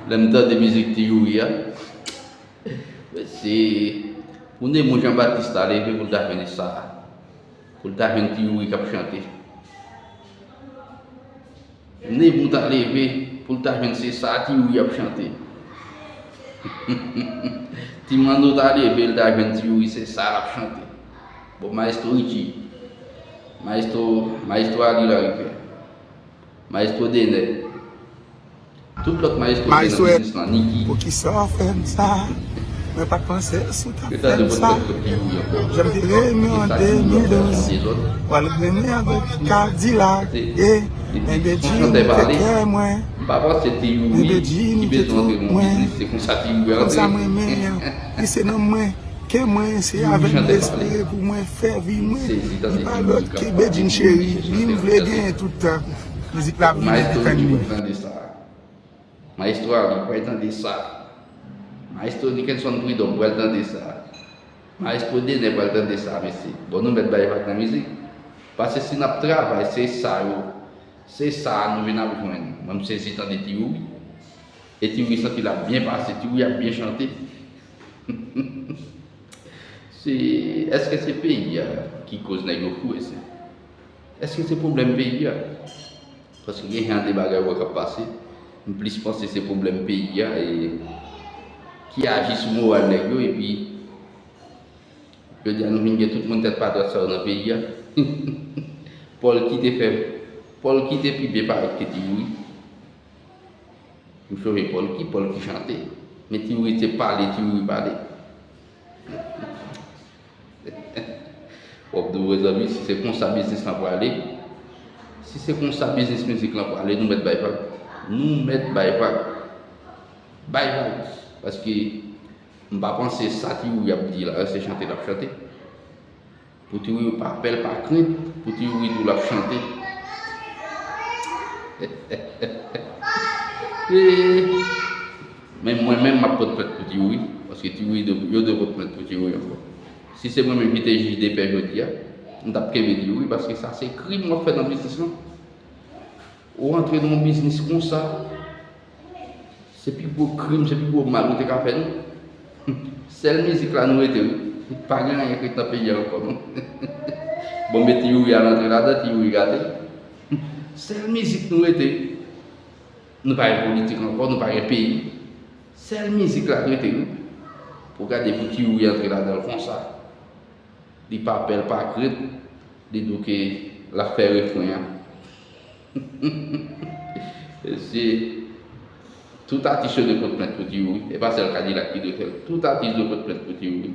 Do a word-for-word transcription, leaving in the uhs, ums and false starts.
Lè m tande mizik Ti Youri a, se pou Nemou Jean Baptiste ta leve pou l ta jwenn sa, pou l ta jwenn Ti Youri k ap chante. Nemou ta leve pou l ta jwenn se sa Ti Youri ap chante. Ti Mano ta leve, l ta jwenn Ti Youri se sa l ap chante. Bon, Maestro Richie, Maestro, Maestro Ali Larifè, Maestro Denè, tout lòt maestro ki nan biznis lan, Niki. Poukisa w fè m sa? Mwen pa t panse si w t ap fè m sa. Jan m te renmen an de mil douz, w al renmen avèk Kadilak. E men Bedjine te kè mwen. Men Bedjine te tout mwen. Konsa m renmen an. Li se nanm mwen. Kè mwen, se avè l m espere pou mwen fè vi mwen. Li pa lòt ke Bedjine cheri, li m vle genyen tout tan. Mizik la vini, li tann li. Maestro Ali pral tande sa. Maestro Nickenson Prud'homme pral tande sa. Maestro Denè pral tande sa, mesye. Bon, nou mèt bay vag nan mizik. Paske si n ap travay, se sa yo, se sa nou vin ap jwenn. Mwen, m sezi tande Ti Youri. E Ti Youri santi l ap byen pase, Ti Youri ap byen chante. Se, èske se peyi a ki koz nèg yo fou, èske? Èske se pwoblèm peyi a? Paske gen jan de bagay ou wè k ap pase, m plis panse se pwoblèm peyi a e ki aji sou moral nèg yo, epi jodi a nou vin gen tout moun tèt pa dwat sa yo nan peyi a. Pòlki te fè, Pòlki te pi byen parèt ke Ti Youri. M sonje Pòlki, Pòlki chante. Men Ti Youri se pale, Ti Youri pale. W ap di w, mezanmi, si se konsa biznis lan prale, si se konsa biznis mizik lan prale, nou mèt bay vag. Nou mèt bay vag. Bay vag. Paske m pa panse sa Ti Youri ap di la, se chante l ap chante. Pou Ti Youri pa pè l, pa krent, pou Ti Youri di w l ap chante. E, men mwen menm, m ap pot plent pou Ti Youri, paske Ti Youri, yo dwe pot plent pou Ti Youri ankò. Si se mwen menm ki te jij de pè jodi a, m t ap kenbe Ti Youri, paske sa se krim w ap fè nan biznis lan. Ou antre nan yon biznis konsa, se pi gwo krim, se pi gwo mal ou te ka fè nou. Sèl mizik la nou rete, wi. Pa gen anyen k ret nan peyi a ankò, non. Bon, men Ti Youri al antre ladan, Ti Youri gate. Sèl mizik nou rete. Nou pa gen politik ankò, nou pa gen peyi. Sèl mizik la k rete, wi. Pou gade pou Ti Youri antre ladan l konsa. Li pa pè, li pa krent, li di w ke l ap fè refren an. Se tout atis yo dwe pot plent pou Ti Youri. E pa sèl Kadilak ki dwe fè l. Tout atis dwe pot plent pou Ti Youri.